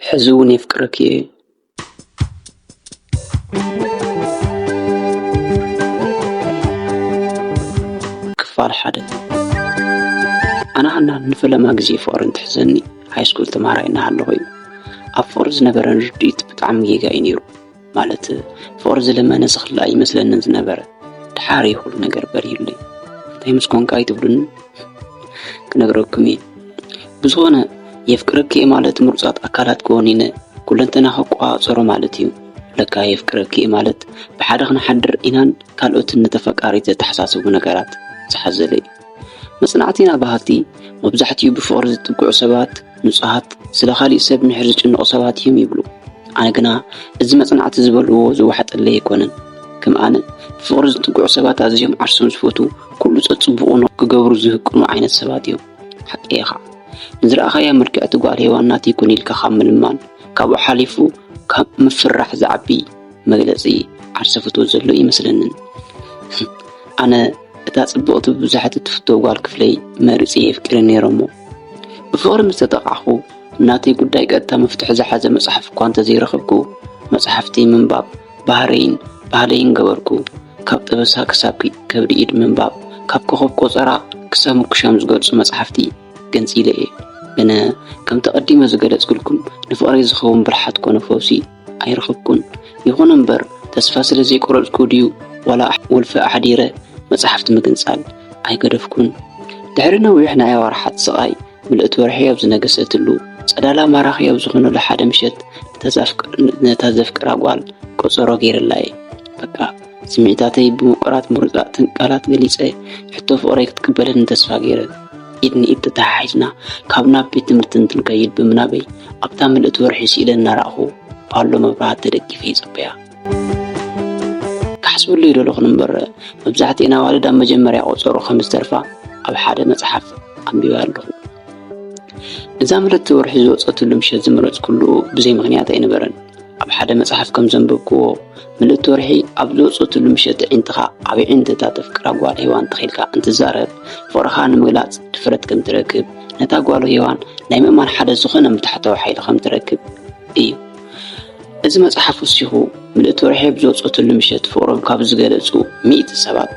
ሕዚ እውን የፍቅረኪ እየ። ክፋል ሓደ። ኣነ ሃና ንፈለማ ግዜ ፍቕሪ እንትሕዘኒ፣ ሃይስኩል ተማሃራይ እናሃለኹ እዩ። ኣብ ፍቕሪ ዝነበረን ርድኢት ብጣዕሚ ጌጋ እዩ ነይሩ። ማለት፣ ፍቕሪ ዝለመነ ዝኽላእ ይመስለንን ዝነበረ። ደሓር እዩ ኩሉ ነገር በሪሁለይ። እንታይ ምስ ኮንካ ኣይትብሉኒ? ክነግረኩም እየ። ብዝኾነ፣ የፍቅረኪ እየ ማለት ምሩጻት ኣካላት ክወኒነ ኩለንተና ክቆጻጸሮ ማለት እዩ። ለካ የፍቅረኪ እየ ማለት ብሓደ ክንሓድር ኢናን ካልኦትን ንተፈቃሪት ዘተሓሳስቡ ነገራት ዝሓዘለ እዩ። መጽናዕቲና በሃልቲ፣ መብዛሕትኡ ብፍቕሪ ዝጥግዑ ሰባት ንጹሃት፣ ስለ ካሊእ ሰብ ምሕር ዝጭነቑ ሰባት እዮም ይብሉ። ኣነ ግና እዚ መጽናዕቲ ዝበልዎ ዝወሓጠለይ ኣይኮነን። ከም ኣነ፣ ብፍቕሪ ዝጥግዑ ሰባት ኣዝዮም ዓርሶም ዝፈትዉ፣ ኩሉ ጸጽቡቑ ክገብሩ ዝህቅኑ ዓይነት ሰባት እዮም። ሓቀይ ኢኻ። ንዝረኣኻያ ምልክዕቲ ጓል ሄዋን ናተይ ኩን ኢልካ ካብ ምልማን፣ ካብኡ ሓሊፉ ካብ ምፍራሕ ዝዓቢ መግለጺ ዓርሰ ፍትወት ዘሎ ይመስለንን። ኣነ እታ ጽብቕቲ ብብዙሓት እትፍቶ ጓል ክፍለይ መሪጸ የፍቅረ ነይረ እሞ፣ ብፍቕሪ ምስ ተጠቓዕኹ፣ ናተይ ጉዳይ ቀጥታ መፍትሒ ዝሓዘ መጽሓፍ እኳ እንተዘይረኸብኩ፣ መጽሓፍቲ ምንባብ ባህረይን ባህለይን ገበርኩ። ካብ ጠበሳ ክሳብ ከብዲ ኢድ ምንባብ፣ ካብ ኮኸብ ቆጸራ ክሳብ ምኩሻም ዝገልጹ መጽሓፍቲ ገንጺለ እየ። ግን ከምቲ ቀዲመ ዝገለጽኩልኩም፣ ንፍቕረይ ዝኸውን ብልሓት ኮነ ፈውሲ ኣይረኸብኩን። ይኹን እምበር፣ ተስፋ ስለ ዘይቆረጽኩ ድዩ ዋላ ኣሕ-፣ ወልፊ ኣሕዲረ መጽሓፍቲ ምግንጻል ኣይገደፍኩን። ድሕሪ ነዊሕ ናይ ኣዋርሓት ስቓይ፣ ምልእቲ ወርሒ ኣብ ዝነገሰትሉ፣ ጸዳላ ማራኺ ኣብ ዝኾነሉ ሓደ ምሸት፣ ነታ ዘፍቅ-፣ ነታ ዘፍቅራ ጓል ቆጸሮ ገይረላ እየ። በቃ፣ ስምዒታተይ ብምቁራት ምሩጻትን ቃላት ገሊጸ፣ ሕቶ ፍቕረይ ክትቅበለኒ ተስፋ ገይረ። ኢድ ንኢድ ተተሓሒዝና፣ ካብ ናብ ቤት ትምህርቲ እንትንከይድ ብምናበይ፣ ኣብታ ምልእቲ ወርሒ ስኢለ እናረኣኹ፣ ፓሎ መብራህቲ ተደጊፈ ይጽበያ። ክሓስበሉ ይደለኹን እምበር፣ መብዛሕትኤን ኣዋልድ ኣብ መጀመርያ ቆጸሮ ከም ዝተርፋ ኣብ ሓደ መጽሓፍ ኣንቢበ ኣለኹ። እዛ ምልእቲ ወርሒ ዝወጸትሉ ምሸት ዝመረጽኩሉ ብዘይ ምኽንያት ኣይነበረን። ኣብ ሓደ መጽሓፍ ከም ዘንበብክዎ፣ ምልእቲ ወርሒ ኣብ ዝወጸትሉ ምሸት ኣዒንትኻ ኣብ ኣዒንቲ እታ ተፍቅራ ጓል ሄዋን ተኺልካ እንትዛረብ፣ ፍቕርኻ ንምግላጽ ድፍረት ከም ትረክብ፣ ነታ ጓል ሄዋን ናይ ምእማን ሓደ ዝኾነ ምትሓታዊ ሓይሊ ከም ትረክብ እዩ። እዚ መጽሓፍ ወሲኹ፣ ምልእቲ ወርሒ ኣብ ዝወጸትሉ ምሸት ፍቕሮም ካብ ዝገለጹ ሚእቲ ሰባት፣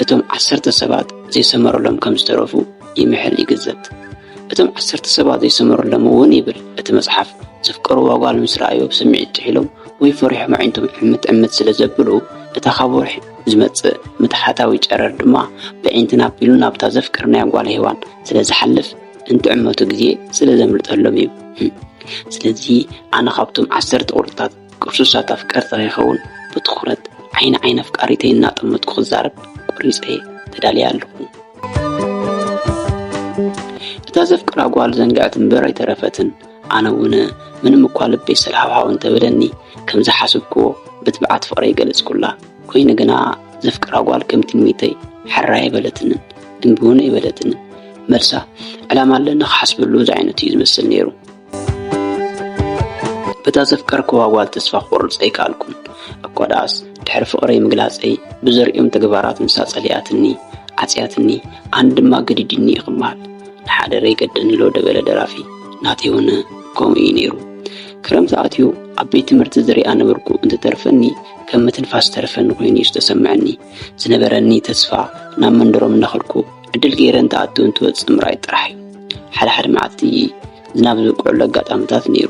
እቶም ዓሰርተ ሰባት ዘይሰመረሎም ከም ዝተረፉ ይምሕር ይግዘት። እቶም ዓሰርተ ሰባት ዘይሰመረሎም እውን ይብል እቲ መጽሓፍ፣ ዘፍቀርዋ ጓል ምስ ረኣዩ ብስምዒት ጥሒሎም ወይ ፈሪሖም ኣዒንቶም ዕምት ዕምት ስለ ዘብሉ፣ እታ ካብ ወርሒ ዝመጽእ ምትሓታዊ ጨረር ድማ ብኣዒንትና ኣቢሉ ናብታ ዘፍቀርናያ ጓል ሄዋን ስለ ዝሓልፍ፣ እንትዕመቱ ግዜ ስለ ዘምልጠሎም እዩ። ስለዚ ኣነ ካብቶም ዓሰርተ ቁሩብታት ቅርሱሳት ኣፍቀርቲ ከይኸውን ብትኹረት ዓይኒ ዓይኒ ኣፍቃሪተይ እናጠመትኩ ክዛረብ ቆሪጸ ተዳልየ ኣለኹ። እታ ዘፍቅራ ጓል ዘንግዐት እምበር ኣይተረፈትን። ኣነ እውን ምንም እኳ ልበይ ሰልሃውሃው እንተበለኒ፣ ከም ዝሓሰብክዎ ብትብዓት ፍቕረይ ገለጽኩላ። ኮይኑ ግና ዘፍቅራ ጓል ከም ትምኒተይ ሕራይ ኣይበለትንን፣ እምቢ እውን ኣይበለትንን። መልሳ፣ ዕላማ ኣለኒ ክሓስበሉ ዝዓይነቱ እዩ ዝመስል ነይሩ። በታ ዘፍቀርክዋ ጓል ተስፋ ክቆርጽ ኣይከኣልኩን። እኳ ደኣስ ድሕሪ ፍቕረይ ምግላጸይ ብዘርእዮም ተግባራት ንሳ ጸሊኣትኒ፣ ዓጽያትኒ፣ ኣነ ድማ ገዲድኒ እዩ ክበሃል። ንሓደረይ ገደኒ ኣሎ ደበለ ደራፊ፣ ናተይ እውን ከምኡ እዩ ነይሩ። ክረምቲ ኣትዩ ኣብ ቤት ትምህርቲ ዝሪኣ ነበርኩ፣ እንትተርፈኒ ከም ምትንፋስ ዝተረፈኒ ኮይኑ እዩ ዝተሰምዐኒ። ዝነበረኒ ተስፋ ናብ መንደሮም እናኸድኩ ዕድል ገይረ እንትኣቱ እንትወጽእ ምርኣይ ጥራሕ እዩ። ሓደ ሓደ መዓልቲ ዝናብ ዝብቅዐሉ ኣጋጣሚታት ነይሩ።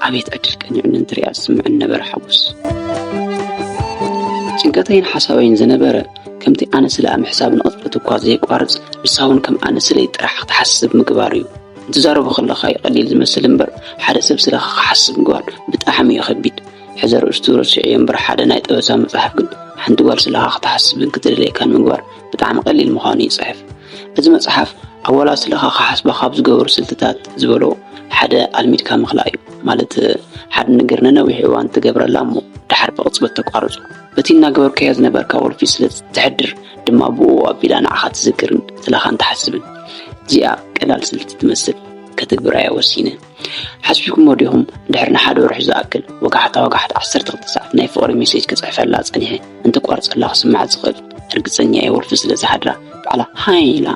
ኣቤት ዕድል ቀኒዑኒ እንትሪኣ ዝስምዐኒ ነበረ ሓጎስ። ጭንቀተይን ሓሳበይን ዝነበረ ከምቲ ኣነ ስለ ምሕሳብ ንቕጽበት እኳ ዘየቋርጽ፣ ንሳ እውን ከም ኣነ ስለይ ጥራሕ ክትሓስብ ምግባር እዩ። እንትዛረቦ ከለኻ እዩ ቀሊል ዝመስል እምበር፣ ሓደ ሰብ ስለኻ ክሓስብ ምግባር ብጣዕሚ እዩ ከቢድ። ሕዚ ኣርእስቱ ረሲዐዮ እምበር፣ ሓደ ናይ ጠበሳ መጽሓፍ ግን ሓንቲ ጓል ስለኻ ክትሓስብን ክትደልየካን ምግባር ብጣዕሚ ቀሊል ምዃኑ ይጽሕፍ። እዚ መጽሓፍ ኣዋላስልኻ ክሓስባ ካብ ዝገብሩ ስልትታት ዝበሎ ሓደ ኣልሚድካ ምኽላእ እዩ። ማለት፣ ሓደ ነገር ነነዊሕ እዋን ትገብረላ እሞ ደሓር ብቕጽበት ተቋርጾ። በቲ እናገበርካዮ ዝነበርካ ወልፊ ስለ ትሕድር ድማ ብኡ ኣቢላ ንዓኻ ትዝክርን ስለኻን ትሓስብን። እዚኣ ቀላል ስልቲ ትመስል፣ ከትግብራያ ወሲነ። ሓሲብኩሞ ዲኹም? ድሕሪ ንሓደ ወርሒ ዝኣክል ወጋሕታ ወጋሕታ ዓሰርተ ክልተ ሰዓት ናይ ፍቕሪ ሜሴጅ ክጽሕፈላ ጸኒሐ፣ እንተቋርጸላ ክስምዓ ዝኽእል ርግጸኛ እየ። ወልፊ ስለ ዝሓድራ ባዕላ ሃይ ኢላ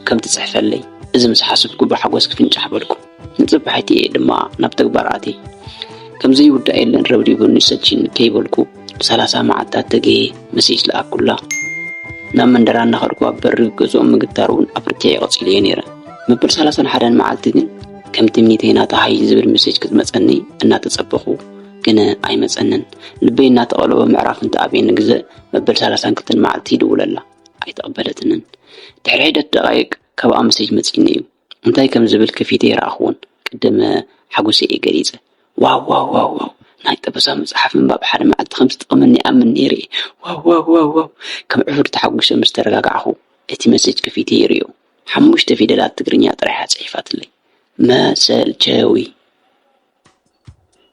ከም ትጽሕፈለይ፣ እዚ ምስ ሓሰብኩ ብሓጎስ ክፍንጫሕ በልኩ። ንጽባሒቲ እየ ድማ ናብ ተግባር ኣትየ። ከምዘይውዳእ የለን ረብዲቡኒ ሰልቺኒ ከይበልኩ ንሰላሳ መዓልታት ተገየ መሴጅ ለኣኩላ። ናብ መንደራ እናኸድኩ ኣብ በሪ ገዝኦም ምግታር እውን ኣብ ርክዐይ ቀጺለዮ ነይረ። መበል ሰላሳን ሓደን መዓልቲ ግን ከም ትምኒተይ ናታ ሃይ ዝብል መሴጅ ክትመጸኒ እናተጸበኹ ግን ኣይመጸንን። ልበይ እናተቐለቦ ምዕራፍ እንተኣብየኒ ግዘ መበል ሰላሳን ክልተን መዓልቲ ይድውለላ። ኣይተቐበለትንን። ድሕሪ ሒደት ደቓይቅ ካብኣ መሴጅ መጺኒ እዩ። እንታይ ከም ዝብል ከፊተ ይረኣኽዎን ቅድም ሓጎሰይ እየ ገሊጸ። ዋው ዋው ዋው ዋው ናይ ጠበሳ መጽሓፍ ምንባብ ሓደ መዓልቲ ከም ዝጠቕመኒ ይኣምን ነይረ እየ። ዋው ዋው ዋው ዋው ከም ዕፉር ተሓጒሰ ምስ ተረጋጋዕኹ እቲ መሴጅ ከፊተ ይርእዮ። ሓሙሽተ ፊደላት ትግርኛ ጥራይ እያ ጽሒፋትለይ። መሰልቸዊ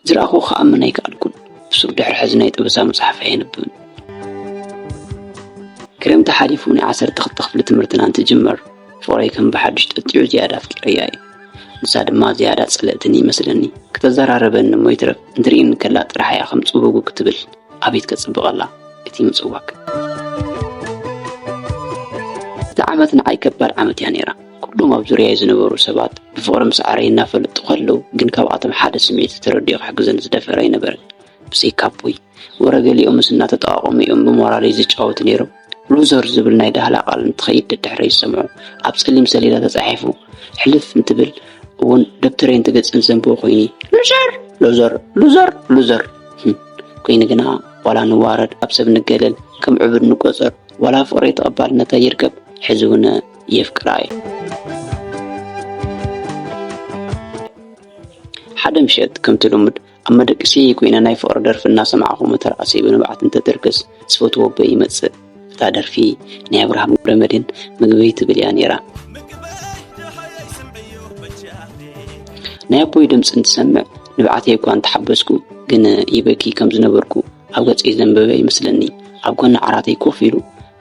ዝረኣኹ ክኣምን ኣይከኣልኩን። ብሱር ድሕሪ ሕዚ ናይ ጠበሳ መጽሓፍ ኣየንብብን። ክረምቲ ሓሊፉ ናይ ዓሰርተ ክልተ ክፍሊ ትምህርትና እንትጅመር ፍቕረይ ከም ብሓድሽ ጠጢዑ ዝያዳ ኣፍቂረያ እየ። ንሳ ድማ ዝያዳ ጸለእትኒ ይመስለኒ። ክተዘራረበኒ እሞ ይትረፍ እንትርእየኒ ከላ ጥራሕ እያ ከም ጽውጉ ክትብል ኣቤት ከጽብቐላ እቲ ምጽዋግ። እታ ዓመት ንዓይ ከባድ ዓመት እያ ነይራ። ኩሎም ኣብ ዙርያይ ዝነበሩ ሰባት ብፍቕሪ ምስዓረይ እናፈለጡ ከለዉ ግን ካብኣቶም ሓደ ስምዒት ተረዲኦ ክሕግዘኒ ዝደፈረ ኣይነበረን። ብዘይካ ኣቦይ ወረ ገሊኦምስ እናተጠቓቐሙ እዮም ብሞራለይ ዝጫወቱ ነይሮም። ሉዘር ዝብል ናይ ዳህላ ቃል እንትኸይድ ደድሕረይ ዝሰምዖ ኣብ ጸሊም ሰሌዳ ተጻሒፉ ሕልፍ እንትብል እውን ደብተረይን ትገጽን ዘንብቦ ኮይኒ ሉዘር ሉዘር ሉዘር ሉዘር ኮይኑ ግና ዋላ ንዋረድ ኣብ ሰብ ንገለል ከም ዕቡድ ንቆጸር ዋላ ፍቕረይ ተቐባልነት ኣይርከብ ሕዚ እውን የፍቅራ እየ። ሓደ ምሸት ከምቲ ልሙድ ኣብ መደቅሲ ኮይነ ናይ ፍቕሪ ደርፊ እናሰማዕኹ መተርኣሰይ ብንብዓት እንተደርቅስ ዝፈትዎ ኣቦይ ይመጽእ። እታ ደርፊ ናይ ኣብርሃም ገብረመድህን ምግበይ ትብል እያ ነይራ። ናይ ኣቦይ ድምፂ እንትሰምዕ ንብዓተይ እኳ እንተሓበስኩ ግን ይበኪ ከም ዝነበርኩ ኣብ ገፀይ ዘንበበ ይመስለኒ። ኣብ ጎኒ ዓራተይ ኮፍ ኢሉ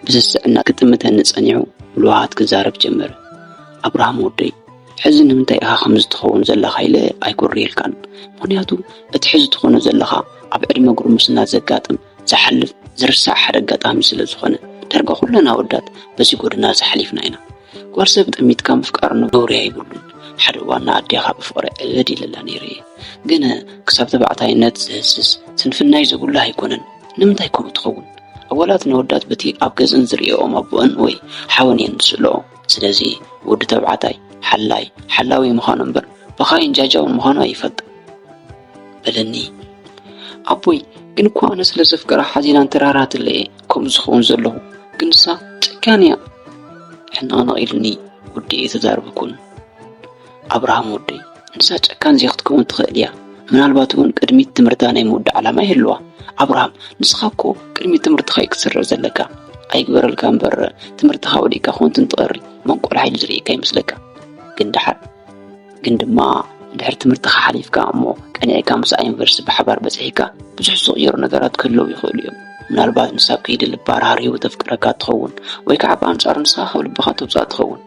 ብስስዕና ክጥምተኒ ጸኒሑ ብልውሃት ክዛረብ ጀመረ። ኣብርሃም ወደይ ሕዚ ንምንታይ ኢኻ ከምዚ ትኸውን ዘለኻ ኢለ ኣይኩርየልካን። ምኽንያቱ እቲ ሕዚ ትኾኖ ዘለኻ ኣብ ዕድመ ጉርምስና ዘጋጥም ዝሓልፍ ዝርሳዕ ሓደ ኣጋጣሚ ስለ ዝኾነ ዳርጋ ኩለን ኣወዳት በዚ ጎደና እዚ ሓሊፍና ኢና። ጓል ሰብ ጠሚትካ ምፍቃር ነውሪ ኣይብሉን። ሓደ እዋን ንኣዴኻ ብፍቕሪ ዕብድ ኢለላ ነይረ እየ። ግን ክሳብ ተባዕታይነት ዘህስስ ስንፍናይ ዘጉልህ ኣይኮነን። ንምንታይ ከምኡ ትኸውን? ኣዋላት ነወዳት በቲ ኣብ ገዝን ዝርእኦም ኣቦእን ወይ ሓወን እየን ዝስእልኦ። ስለዚ ወዲ ተባዕታይ ሓላይ ሓላዊ ምዃኑ እምበር በኻይን ጃጃውን ምዃኑ ኣይፈልጥን በለኒ። ኣቦይ ግን እኮ ኣነ ስለ ዘፍቅራ ሓዚና እንተራራትለ እየ ከምኡ ዝኸውን ዘለኹ። ግን ንሳ ጨካን እያ። ሕንቕንቕ ኢሉኒ ወዲ እየ ተዛረብኩን። ኣብርሃም ወደይ፣ ንሳ ጨካን ዘይክትከውን ትኽእል እያ። ምናልባት እውን ቅድሚት ትምህርታ ናይ ምውዳእ ዕላማ ይህልዋ። ኣብርሃም፣ ንስኻ እኮ ቅድሚት ትምህርትኻ እዩ ክትስርዕ ዘለካ። ኣይግበረልካ እምበር ትምህርትኻ ወዲእካ ኮንት እንትቐሪ መንቆል ሓይሊ ዝርእየካ ይመስለካ። ግን ደሓር ግን ድማ ድሕሪ ትምህርትኻ ሓሊፍካ እሞ ቀኒዕካ ምስኣ ዩኒቨርሲቲ ብሓባር በጺሕካ ብዙሕ ዝቕየሩ ነገራት ክህልዉ ይኽእሉ እዮም። ምናልባት ንሳ ኣብ ከይዲ ልባ ሃርህው ተፍቅረካ ትኸውን ወይ ከዓ ብኣንጻሩ ንስኻ ካብ ልብኻ ተውፅኣ ትኸውን።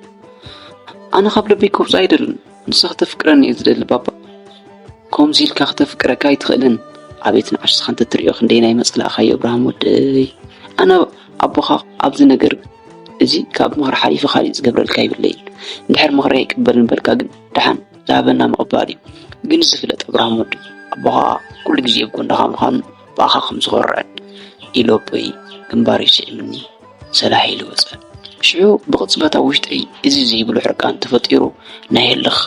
ኣነ ካብ ልበይ ከውፅኣ ኣይደልን። ንሳ ክተፍቅረኒ እየ ዝደሊ ባባ። ከምዚ ኢልካ ክተፍቅረካ ኣይትኽእልን። ኣቤት ንዓሽስኻ እንተትርእዮ ክንደይ ናይ መጸላእኻዮ እብራሂም ወደይ። ኣነ ኣቦኻ ኣብዚ ነገር እዚ ካብ ምኽሪ ሓሊፈ ካሊእ ዝገብረልካ የብለይን። እንድሕር ምኽሪ ኣይቅበልን በልካ ግን ደሓን ዝሃበና ምቕባል እዩ። ግን እዚ ፍለጥ እብራሂም ወደይ ኣቦኻ ኩሉ ግዜ ኣብ ጎንኻ ምዃኑን ብኣኻ ከም ዝኾርዕን ኢሉ ኣቦይ ግንባረይ ስዒሙኒ። ሰላሕ ኢሉ ወጸ። ሽዑ ብቕጽበት ኣብ ውሽጠይ እዚ ዘይብሉ ሕርቃን ተፈጢሩ ናይ ህልኽ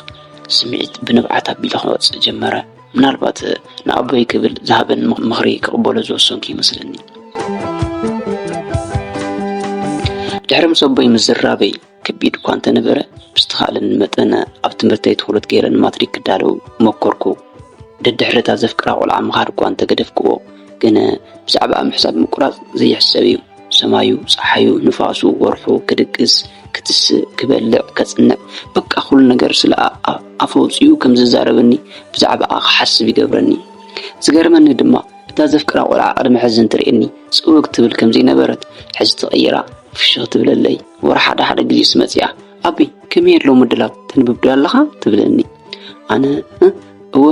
ስምዒት ብንብዓት ኣቢሉ ክወጽእ ጀመረ። ምናልባት ንኣቦይ ክብል ዝሃበኒ ምኽ- ምኽሪ ክቕበሎ ዝወሰንኩ ይመስለኒ። ድሕሪ ምስ ኣቦይ ምዝራበይ ከቢድ እኳ እንተነበረ ብዝተኻእለኒ መጠን ኣብ ትምህርተይ ትኹረት ገይረ ንማትሪክ ክዳለው መኮርኩ። ደድሕሪ እታ ዘፍቅራ ቆልዓ ምኻድ እኳ እንተገደፍክዎ፣ ግን ብዛዕባኣ ምሕሳብ ምቁራጽ ዘይሕሰብ እዩ። ሰማዩ፣ ጸሓዩ፣ ንፋሱ፣ ወርሑ፣ ክድቅስ፣ ክትስእ፣ ክበልዕ፣ ከጽንዕ፣ በቃ ኩሉ ነገር ስለ ኣ- ኣ- ኣፈ ኣውጺኡ ከም ዝዛረበኒ ብዛዕባኣ ክሓስብ ይገብረኒ። ዝገርመኒ ድማ እታ ዘፍቅራ ቆልዓ ቅድሚ ሕዚ እንትርእየኒ ጽውግ ትብል ከም ዘይነበረት ሕዚ ተቐይራ ፍሽኽ ትብለለይ። ወረ ሓደ ሓደ ግዜስ መጺኣ ኣቢ ከመይ ኣሎ ምድላው ተንብብ ዶ ኣለኻ ትብለኒ። ኣነ እ እወ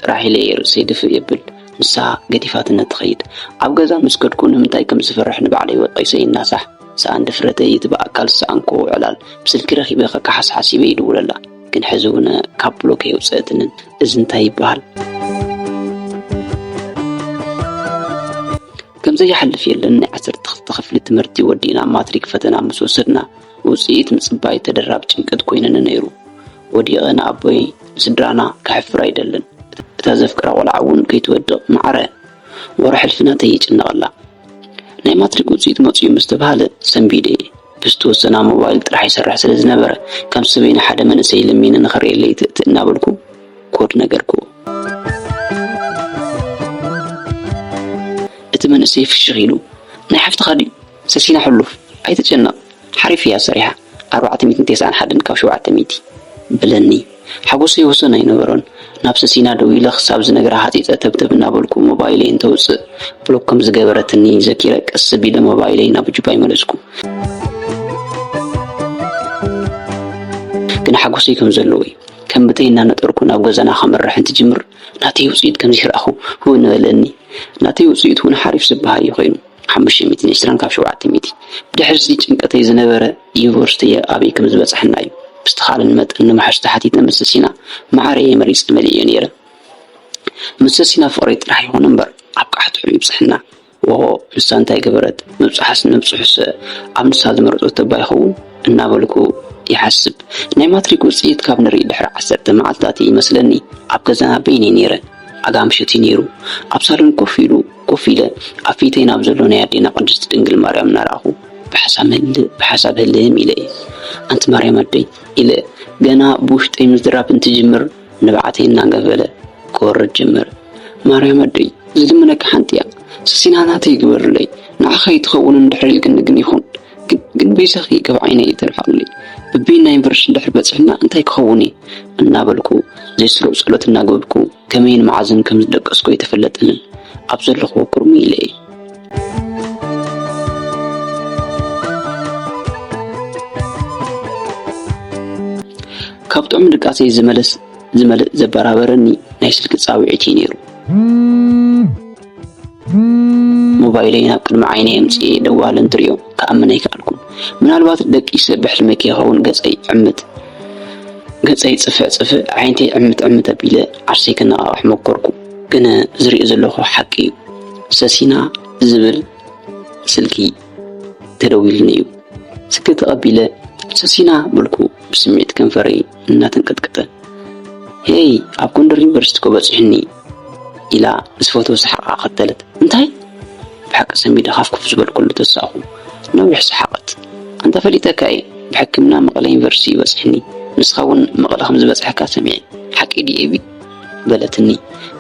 ጥራሕ ኢለ እየ ርእሰይ ድፍእ የብል። ንሳ ገዲፋትነ ትኸይድ። ኣብ ገዛ ምስ ከድኩ ንምንታይ ከም ዝፈርሕ ንባዕለይ ወቂሰ ይናሳሕ። ሰኣን ድፍረተይ እቲ ብኣካል ዝሰኣንክዎ ዕላል ብስልኪ ረኺበ ከከሓስ ሓሲበ ይድውለላ። ግን ሕዚ እውን ካብ ብሎክ የውፅአትንን። እዚ እንታይ ይበሃል? ከም ዘይሓልፍ የለን። ናይ ዓሰርተ ክልተ ክፍሊ ትምህርቲ ወዲእና ማትሪክ ፈተና ምስ ወሰድና፣ ውፅኢት ምፅባይ ተደራብ ጭንቀት ኮይነኒ ነይሩ። ወዲቐ ንኣቦይ ንስድራና ከሕፍር ኣይደልን። እታ ዘፍቅራ ቆልዓ እውን ከይትወድቕ፣ ማዕረ ወረ ሕልፊ ናተይ ይጭነቐላ። ናይ ማትሪክ ውፅኢት መፅዩ ምስ ተባሃለ ሰንቢደ። ብዝተወሰና ሞባይል ጥራሕ ይሰርሕ ስለ ዝነበረ፣ ከም ሰበይና ሓደ መንእሰይ ለሚነ ንኽርእየለይ ትእትእ እናበልኩ ኮድ ነገርኩ። እቲ መንእሰይ ፍሽኽ ኢሉ፣ "ናይ ሓፍትኻ ድዩ? ሰሲና ሕሉፍ፣ ኣይትጨነቕ፣ ሓሪፍ እያ ሰሪሓ፣ ኣርባዕተ ሚእትን ተስዓን ሓደን ካብ ሸውዓተ ሚእቲ" በለኒ። ሓጎሰይ ወሰን ኣይነበሮን። ናብ ሰሲና ደዊለ ክሳብ ዝነግራ ሃፂፀ ተብተብ እናበልኩ ሞባይለይ እንተውፅእ ብሎክ ከም ዝገበረትኒ ዘኪረ ቀስ ቢለ ሞባይለይ ናብ ጁባይ መለስኩ። ግን ሓጎሰይ ከም ዘለዎ እዩ። ከም ብተይ እናነጠርኩ ናብ ገዛና ከመርሕ እንትጅምር ናተይ ውፅኢት ከም ዘይረኣኹ ህው ንበለኒ። ናተይ ውፅኢት እውን ሓሪፍ ዝበሃል እዩ ኮይኑ። ሓሙሽተ ሚእትን ዕስራን ካብ ሸውዓተ ሚእቲ። ብድሕሪ እዚ ጭንቀተይ ዝነበረ ዩኒቨርሲቲ ኣበይ ከም ዝበፅሐና እዩ። ብዝተኻእለኒ መጠን ንምሓሽ ተሓቲተ ምስ ሰሲና ማዕረየ መሪፀ መሊእዮ ነይረ። ምስ ሰሲና ፍቕሪ ጥራሕ ይኹን እምበር ኣብ ቃሕትሑ ይብፅሐና። ወሆ፣ ንሳ እንታይ ገበረት? ምብፅሓስ ንብፅሑስ ኣብ ንሳ ዝመረፆቶ እባ ይኸውን እናበልኩ ይሓስብ። ናይ ማትሪክ ውፅኢት ካብ ንርኢ ድሕሪ ዓሰርተ መዓልትታት እዩ ይመስለኒ ኣብ ገዛና በይነይ ነይረ። ኣጋ ምሸት እዩ ነይሩ። ኣብ ሳሎን ኮፍ ኢሉ፣ ኮፍ ኢለ ኣብ ፊተይ ናብ ዘሎ ናይ ኣዴና ቅድስቲ ድንግል ማርያም እናረኣኹ ብሓሳብ ህል-፣ ብሓሳብ ህልም ኢለ እየ። "ኣንቲ ማርያም ኣደይ" ኢለ ገና ብውሽጠይ ምዝራብ እንትጅምር ንብዓተይ እናገፈለ ክወርድ ጀመረ። "ማርያም ኣደይ፣ ዝልምነኪ ሓንቲ እያ። ሰሲና ናተይ ግበርለይ። ንዓኺ ኣይትኸውን እንድሕር ኢልክኒ ግን ይኹን። ግን፣ ግን በይዛኺ ካብ ዓይነይ ኣይተርሕቕለይ። በበይና ዩኒቨርሲቲ እንድሕር በጺሕና እንታይ ክኸውን እየ?" እናበልኩ ዘይስሩዕ ጸሎት እናገበርኩ ከመይን መዓዝን ከም ዝደቀስኩ ኣይተፈለጠንን። ኣብ ዘለኹዎ ኩርሚ ኢለ እየ። ካብ ጥዑም ድቃሰይ ዝመለስ፣ ዝመልእ ዘበራበረኒ ናይ ስልኪ ጻውዒት እዩ ነይሩ። ሞባይለይ ናብ ቅድሚ ዓይነይ ኣምጽኤ ደዋለ እንትሪኦ ክኣምን ኣይከኣልኩን። ምናልባት ደቂሰ ብሕልሚ ከይኸውን ገጸይ ዕምት፣ ገጸይ ጽፍዕ ጽፍዕ፣ ዓይነተይ ዕምት ዕምት ኣቢለ ዓርሰይ ከነቓቕሕ ሞከርኩ። ግን ዝሪኦ ዘለኹ ሓቂ እዩ። ሰሲና ዝብል ስልኪ ተደዊሉኒ እዩ። ስልኪ ተቐቢለ፣ "ሰሲና" በልኩ ብስምዒት ከንፈረይ እናተንቀጥቀጠ። "ሄይ፣ ኣብ ጎንደር ዩኒቨርሲቲ እኮ በጺሑኒ" ኢላ ዝፈትዎ ሰሓቕ ኣኸተለት። "እንታይ?" ብሓቂ ሰንቢደ ካፍ ኩፍ ዝበልኩሉ ተሳእኹ። ነዊሕ ሰሓቐት። "ኣንታ ፈሊጠካ እየ፣ ብሕክምና መቐለ ዩኒቨርሲቲ እዩ በጺሑኒ። ንስኻ እውን መቐለ ከም ዝበጻሕካ ሰሚዐ። ሓቂ ድዩ ኤቢ?" በለትኒ።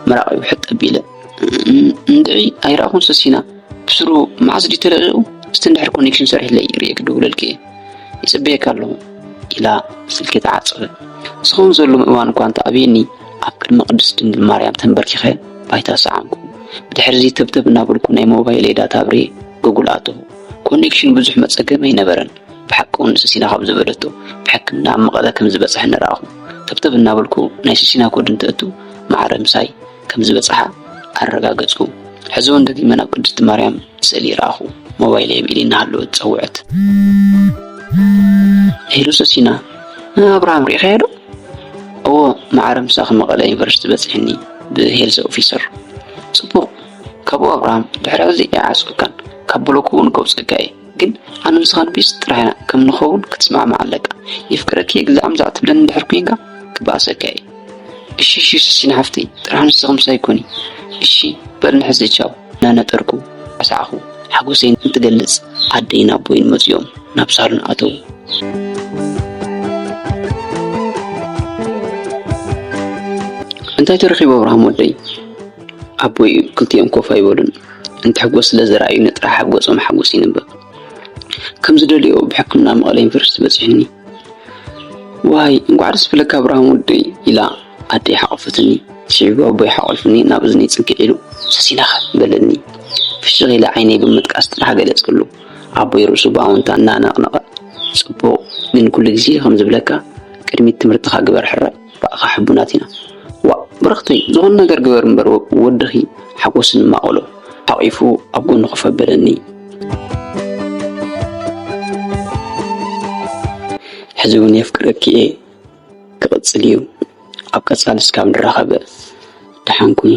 ምራቐይ ውሕጥ ኣቢለ፣ "እን-፣ እንድዒ ኣይረኣኹን ሰሲና። ብስሩ መዓዝ ድዩ ተለቒቑ? እስቲ እንድሕር ኮኔክሽን ሰሪሕለይ ሪኤ ክድውለልኪ እየ። ይጽበየካ ኣለኹ" ኢላ ስልኪ ተዓጸወ። ዝኸውን ዘሎ እዋን እኳ እንተኣብየኒ፣ ኣብ ቅድሚ ቅድስት ድንግል ማርያም ተንበርኪኸ ባይታ ሰዓምኩ። ብድሕሪ እዚ ተብተብ እናበልኩ ናይ ሞባይለይ ዳታ ኣብርየ ጎጉል ኣተኹ። ኮኔክሽን ብዙሕ መጸገሚ ኣይነበረን። ብሓቂ እውን ንሰሲና ካብ ዝበለቶ ብሕክምና ኣብ መቐለ ከም ዝበጽሐኒ ረኣኹ። ተብተብ እናበልኩ ናይ ሰሲና ኮድ እንትእቱ ማዕረ ምሳይ ከም ዝበጽሓ ኣረጋገጽኩ። ሕዚ እውን ደጊመ ናብ ቅድስቲ ማርያም ስእሊ ረኣኹ። ሞባይለይ ኣብ ኢደይ እናሃለወት ጸውዐት። "ሄሎ ሰሲና፣ እ፣ ኣብርሃም ርኢኻዮ ዶ?" "እወ፣ ማዕረ ምሳኺ መቐለ ዩኒቨርሲቲ በጺሕኒ ብሄልዝ ኦፊሰር። ጽቡቕ፣ ካብኡ ኣብርሃም ድሕሪ ሕዚ ኣይዓጽወካን፣ ካብ ብሎክ እውን ከውጽአካ እየ። ግን ኣነ ምሳኻን ፒስ ጥራሕ ኢና ከም ንኸውን ክትስማዕማዕ ኣለካ። የፍቅረኪ እየ ግዛዕ ምዛዕ ትብለኒ እንድሕር ኮይንካ ክበኣሰካ እየ። እሺ፣ እሺ፣ ሰሲና ሓፍተይ፣ ጥራሕ ንስኺ ምሳይ ኩኒ። እሺ፣ በል ንሕዚ ቻው" እናነጠርኩ ኣስዓኹ። ሓጎሰይ እንትገልጽ ኣደይን ኣቦይን መጺኦም ናብ ሳሎን ኣተዉ። "እንታይ ተረኺቡ ኣብርሃም ወደይ?" ኣቦይ ክልቲኦም ኮፍ ኣይበሉን። እንተሕጎስ ስለ ዝረኣዩኒ ጥራሕ ኣብ ገጾም ሓጎስ ይንበብ። "ከም ዝደልዮ ብሕክምና መቐለ ዩኒቨርሲቲ በጺሑኒ። ዋይ፣ እንኳዕ ደስ በለካ ኣብርሃም ወደይ" ኢላ ኣደይ ሓቆፈትኒ። ስዒቡ ኣቦይ ሓቆልፍኒ ናብ እዝነይ ጽግዕ ኢሉ፣ "ሰሲናኸ?" በለኒ። ፍሽኽ ኢለ ዓይነይ ብምጥቃስ ጥራሕ ገለጽኩሉ። ኣቦይ ርእሱ ብኣወንታ እናነቕነቐ፣ "ጽቡቕ፣ ግን ኩሉ ግዜ ከም ዝብለካ ቅድሚት ትምህርትኻ ግበር ሕራይ፣ ብኣኻ ሕቡናት ኢና። ዋእ፣ ብርኽተይ፣ ዝኾነ ነገር ግበር እምበር ወ-፣ ወድኺ ሓጎስን ማቕሎ ሓቒፉ ኣብ ጎኑ ኮፍ ኣበለኒ። ሕዚ እውን የፍቅረኪ እየ፣ ክቕጽል እዩ። ኣብ ቀጻሊ እስካብ ንራኸብ፣ ደሓን ኩኑ።